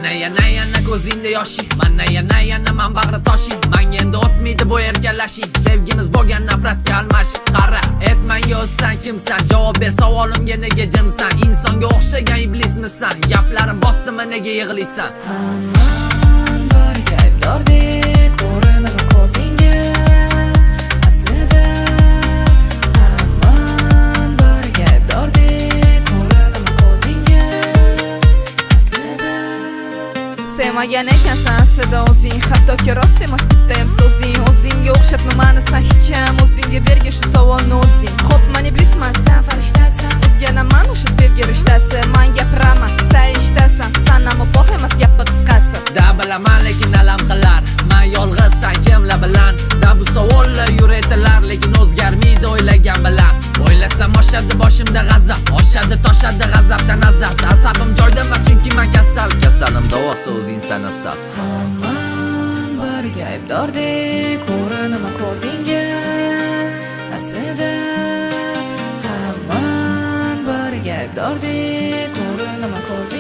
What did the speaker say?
Mana yana yana ko'zingda yoshing. Mana yana yana man bag'ri toshing. Manga endi o'tmaydi bu erkalashing. Sevgimiz bo'lgan nafratga almashib. Qara, ayt manga, o'zsan kimsan? Javob ber savolimga, nega jimsan? Insonga o'xshagan iblismisan? Gaplarim botdimi, nega yig'laysan? Hamman bariga aybdordek ko'rinaman ko'zingga aslida. Hamman bariga aybdordek ko'rinaman ko'zingga aslida. Sevmagan ekansan aslida o'zing. Hattoki rost emas bittayam so'zing. O'zingga o'xshatma mani san hecham. O'zingga bergin shu savolni o'zing. Xo'p, man iblisman, san farishtasan. Uzganaman o'sha sevgi rishtasi. Man gapiraman, san eshitasan. San ham opoq emas, gapni qisqasi. Da, bilaman, lekin alam qilar. Man yolg'iz, san kimlar bilan? Da, bu savollar yuratilar, lekin o'zgarmaydi o'ylagan bilan. O'ylasam, oshadi boshimda g'azab. Oshadi, toshadi g'azabdan azab. Asabim joyda emas, chunki man kasal. Kasalim davosi o'zingsan, asal. Hamman bariga aybdordek ko'rinaman ko'zingga aslida. Hamman bariga aybdordek ko'rinaman ko'zingga.